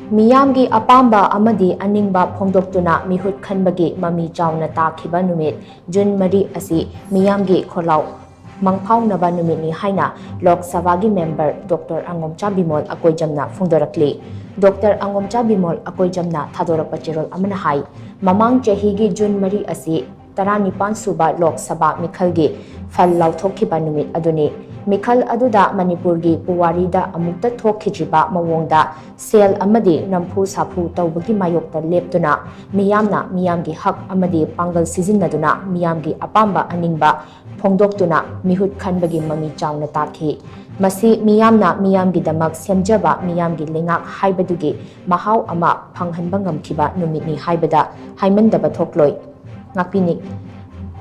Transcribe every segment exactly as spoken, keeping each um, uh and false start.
ꯃꯤꯌꯥꯝꯒꯤ ꯑꯄꯥꯝꯕ ꯑꯃꯗꯤ ꯑꯅꯤꯡꯕ ꯐꯣꯡꯗꯣꯛꯇꯨꯅ ꯃꯤꯍꯨꯠ ꯈꯟꯕꯒꯤ ꯃꯃꯤ ꯆꯥꯎꯅ ꯇꯥꯈꯤꯕ ꯅꯨꯃꯤꯠ ꯖꯨꯟ ꯃꯔꯤ ꯑꯁꯤ ꯃꯤꯌꯥꯝꯒꯤ ꯈꯣꯜꯂꯥꯎ ꯃꯪꯐꯥꯎꯅꯕ ꯅꯨꯃꯤꯠꯅꯤ ꯍꯥꯏꯅ ꯂꯣꯛ ꯁꯚꯥꯒꯤ member doctor ꯑꯉꯣꯝꯆꯥ Bimol ꯑꯀꯣꯏꯖꯝꯅ ꯐꯣꯡꯗꯣꯔꯛꯂꯤ꯫ Doctor ꯑꯉꯣꯝꯆꯥ Bimol ꯑꯀꯣꯏꯖꯝꯅ ꯊꯥꯗꯣꯔꯛꯄ ꯆꯦꯔꯣꯜ ꯑꯃꯅ ꯍꯥꯏ, ꯃꯃꯥꯡ ꯆꯍꯤꯒꯤ ꯖꯨꯟ ꯃꯔꯤ ꯑꯁꯤ ꯇꯔꯥꯅꯤꯄꯥꯟ ꯁꯨꯕ ꯂꯣꯛ ꯁꯚꯥ ꯃꯤꯈꯜꯒꯤ ꯐꯜ ꯂꯥꯎꯊꯣꯛꯈꯤꯕ ꯅꯨꯃꯤꯠ ꯑꯗꯨꯅꯤ꯫ ꯃꯤꯈꯜ ꯑꯗꯨꯗ ꯃꯅꯤꯄꯨꯔꯒꯤ ꯄꯨꯋꯥꯔꯤꯗ ꯑꯃꯨꯛꯇ ꯊꯣꯛꯈꯤꯗ꯭ꯔꯤꯕ ꯃꯑꯣꯡꯗ ꯁꯦꯜ ꯑꯃꯗꯤ ꯅꯝꯐꯨ ꯁꯥꯐꯨ ꯇꯧꯕꯒꯤ ꯃꯥꯌꯣꯛꯇ ꯂꯦꯞꯇꯨꯅ ꯃꯤꯌꯥꯝꯅ ꯃꯤꯌꯥꯝꯒꯤ ꯍꯛ ꯑꯃꯗꯤ ꯄꯥꯡꯒꯜ ꯁꯤꯖꯤꯟꯅꯗꯨꯅ ꯃꯤꯌꯥꯝꯒꯤ ꯑꯄꯥꯝꯕ ꯑꯅꯤꯡꯕ ꯐꯣꯡꯗꯣꯛꯇꯨꯅ ꯃꯤꯍꯨꯠ ꯈꯟꯕꯒꯤ ꯃꯃꯤ ꯆꯥꯎꯅ ꯇꯥꯈꯤ꯫ ꯃꯁꯤ ꯃꯤꯌꯥꯝꯅ ꯃꯤꯌꯥꯝꯒꯤꯗꯃꯛ ꯁꯦꯝꯖꯕ ꯃꯤꯌꯥꯝꯒꯤ ꯂꯩꯉꯥꯛ ꯍꯥꯏꯕꯗꯨꯒꯤ ꯃꯍꯥꯎ ꯑꯃ ꯐꯪꯍꯟꯕ ꯉꯝꯈꯤꯕ ꯅꯨꯃꯤꯠꯅꯤ ꯍꯥꯏꯕꯗ ꯍꯥꯏꯃꯟꯗꯕ ꯊꯣꯛꯂꯣꯏ꯫ ꯉꯥꯛꯄꯤꯅꯤ,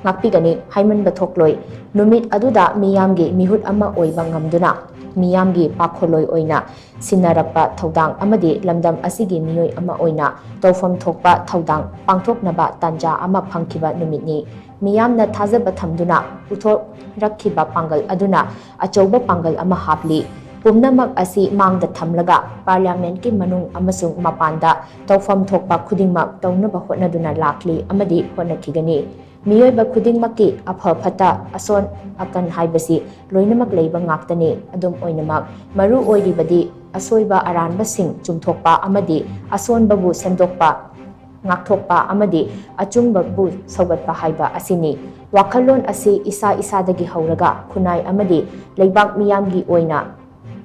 ꯉꯥꯛꯄꯤꯒꯅꯤ ꯍꯥꯏꯃꯟꯕ ꯊꯣꯛꯂꯣꯏ꯫ ꯅꯨꯃꯤꯠ ꯑꯗꯨꯗ ꯃꯤꯌꯥꯝꯒꯤ ꯃꯤꯍꯨꯠ ꯑꯃ ꯑꯣꯏꯕ ꯉꯝꯗꯨꯅ ꯃꯤꯌꯥꯝꯒꯤ ꯄꯥꯈꯣꯜꯂꯣꯏ ꯑꯣꯏꯅ ꯁꯤꯟꯅꯔꯛꯄ ꯊꯧꯗꯥꯡ ꯑꯃꯗꯤ ꯂꯝꯗꯝ ꯑꯁꯤꯒꯤ ꯃꯤꯑꯣꯏ ꯑꯃ ꯑꯣꯏꯅ ꯇꯧꯐꯝ ꯊꯣꯛꯄ ꯊꯧꯗꯥꯡ ꯄꯥꯡꯊꯣꯛꯅꯕ ꯇꯥꯟꯖꯥ ꯑꯃ ꯐꯪꯈꯤꯕ ꯅꯨꯃꯤꯠꯅꯤ꯫ ꯃꯤꯌꯥꯝꯅ ꯊꯥꯖꯕ ꯊꯝꯗꯨꯅ ꯄꯨꯊꯣꯔꯛꯈꯤꯕ ꯄꯥꯡꯒꯜ ꯑꯗꯨꯅ ꯑꯆꯧꯕ ꯄꯥꯡꯒꯜ ꯑꯃ ꯍꯥꯞꯂꯤ꯫ ꯄꯨꯝꯅꯃꯛ ꯑꯁꯤ ꯃꯥꯡꯗ ꯊꯝꯂꯒ ꯄꯥꯔꯂꯤꯌꯥꯃꯦꯟꯠꯀꯤ ꯃꯅꯨꯡ ꯑꯃꯁꯨꯡ ꯃꯄꯥꯟꯗ ꯇꯧꯐꯝ ꯊꯣꯛꯄ ꯈꯨꯗꯤꯡꯃꯛ ꯇꯧꯅꯕ ꯍꯣꯠꯅꯗꯨꯅ ꯂꯥꯛꯂꯤ ꯑꯃꯗꯤ ꯍꯣꯠꯅꯈꯤꯒꯅꯤ꯫ ꯃꯤꯑꯣꯏꯕ ꯈꯨꯗꯤꯡꯃꯛꯀꯤ ꯑꯐ ꯐꯠꯇ, ꯑꯁꯣꯟ ꯑꯀꯟ ꯍꯥꯏꯕꯁꯤ ꯂꯣꯏꯅꯃꯛ ꯂꯩꯕ ꯉꯥꯛꯇꯅꯤ꯫ ꯑꯗꯨꯝ ꯑꯣꯏꯅꯃꯛ, ꯃꯔꯨ ꯑꯣꯏꯔꯤꯕꯗꯤ ꯑꯁꯣꯏꯕ ꯑꯔꯥꯟꯕꯁꯤꯡ ꯆꯨꯝꯊꯣꯛꯄ ꯑꯃꯗꯤ ꯑꯁꯣꯟꯕꯕꯨ ꯁꯦꯝꯗꯣꯛꯄ, ꯉꯥꯛꯊꯣꯛꯄ ꯑꯃꯗꯤ ꯑꯆꯨꯝꯕꯕꯨ ꯁꯧꯒꯠꯄ ꯍꯥꯏꯕ ꯑꯁꯤꯅꯤ꯫ ꯋꯥꯈꯜꯂꯣꯟ ꯑꯁꯤ ꯏꯁꯥ ꯏꯁꯥꯗꯒꯤ ꯍꯧꯔꯒ ꯈꯨꯟꯅꯥꯏ ꯑꯃꯗꯤ ꯂꯩꯕꯥꯛ ꯃꯤꯌꯥꯝꯒꯤ ꯑꯣꯏꯅ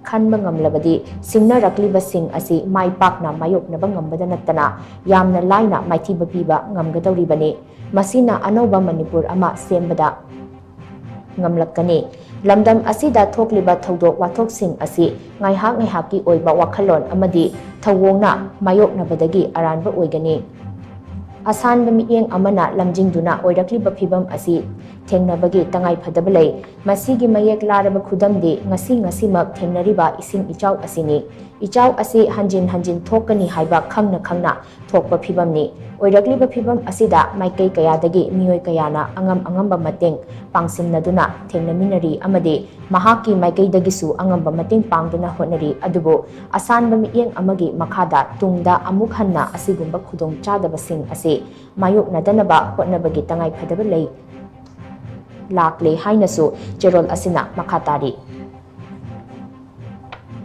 ꯈꯟꯕ ꯉꯝꯂꯕꯗꯤ, ꯁꯤꯡꯅꯔꯛꯂꯤꯕꯁꯤꯡ ꯑꯁꯤ ꯃꯥꯏ ꯄꯥꯛꯅ ꯃꯥꯌꯣꯛꯅꯕ ꯉꯝꯕꯗ ꯅꯠꯇꯅ ꯌꯥꯝꯅ ꯂꯥꯏꯅ ꯃꯥꯏꯊꯤꯕ ꯄꯤꯕ ꯉꯝꯒꯗꯧꯔꯤꯕꯅꯤ꯫ ꯃꯁꯤꯅ ꯑꯅꯧꯕ ꯃꯅꯤꯄꯨꯔ ꯑꯃ ꯁꯦꯝꯕꯗ ꯉꯝꯂꯛꯀꯅꯤ꯫ ꯂꯝꯗꯝ ꯑꯁꯤꯗ ꯊꯣꯛꯂꯤꯕ ꯊꯧꯗꯣꯛ ꯋꯥꯊꯣꯛꯁꯤꯡ ꯑꯁꯤ ꯉꯥꯏꯍꯥꯛ ꯉꯥꯏꯍꯥꯛꯀꯤ ꯑꯣꯏꯕ ꯋꯥꯈꯜꯂꯣꯟ ꯑꯃꯗꯤ ꯊꯧꯑꯣꯡꯅ ꯃꯥꯌꯣꯛꯅꯕꯗꯒꯤ ꯑꯔꯥꯟꯕ ꯑꯣꯏꯒꯅꯤ꯫ ꯑꯁꯥꯟꯕ ꯃꯤꯠꯌꯦꯡ ꯑꯃꯅ ꯂꯝꯖꯤꯡꯗꯨꯅ ꯑꯣꯏꯔꯛꯂꯤꯕ ꯐꯤꯚꯝ ꯑꯁꯤ ꯊꯦꯡꯅꯕꯒꯤ ꯇꯉꯥꯏꯐꯗꯕ ꯂꯩ꯫ ꯃꯁꯤꯒꯤ ꯃꯌꯦꯛ ꯂꯥꯔꯕ ꯈꯨꯗꯝꯗꯤ ꯉꯁꯤ ꯉꯁꯤꯃꯛ ꯊꯦꯡꯅꯔꯤꯕ ꯏꯁꯤꯡ ꯏꯆꯥꯎ ꯑꯁꯤꯅꯤ꯫ ꯏꯆꯥꯎ ꯑꯁꯤ ꯍꯟꯖꯤꯟ ꯍꯟꯖꯤꯟ ꯊꯣꯛꯀꯅꯤ ꯍꯥꯏꯕ ꯈꯪꯅ ꯈꯪꯅ ꯊꯣꯛꯄ ꯐꯤꯚꯝꯅꯤ꯫ ꯑꯣꯏꯔꯛꯂꯤꯕ ꯐꯤꯚꯝ ꯑꯁꯤꯗ ꯃꯥꯏꯀꯩ ꯀꯌꯥꯗꯒꯤ ꯃꯤꯑꯣꯏ ꯀꯌꯥꯅ ꯑꯉꯝ ꯑꯉꯝꯕ ꯃꯇꯦꯡ ꯄꯥꯡꯁꯤꯟꯅꯗꯨꯅ ꯊꯦꯡꯅꯃꯤꯟꯅꯔꯤ ꯑꯃꯗꯤ ꯃꯍꯥꯛꯀꯤ ꯃꯥꯏꯀꯩꯗꯒꯤꯁꯨ ꯑꯉꯝꯕ ꯃꯇꯦꯡ ꯄꯥꯡꯗꯨꯅ ꯍꯣꯠꯅꯔꯤ꯫ ꯑꯗꯨꯕꯨ ꯑꯁꯥꯟꯕ ꯃꯤꯠꯌꯦꯡ ꯑꯃꯒꯤ ꯃꯈꯥꯗ ꯇꯨꯡꯗ ꯑꯃꯨꯛ ꯍꯟꯅ ꯑꯁꯤꯒꯨꯝꯕ ꯈꯨꯗꯣꯡꯆꯥꯗꯕꯁꯤꯡ ꯑꯁꯤ ꯃꯥꯌꯣꯛꯅꯗꯅꯕ ꯍꯣꯠꯅꯕꯒꯤ ꯇꯉꯥꯏꯐꯗꯕ ꯂꯩ꯫ ꯂꯥꯛꯂꯦ ꯍꯥꯏꯅꯁꯨ ꯆꯦꯔꯣꯜ ꯑꯁꯤꯅ ꯃꯈꯥ ꯇꯥꯔꯤ꯫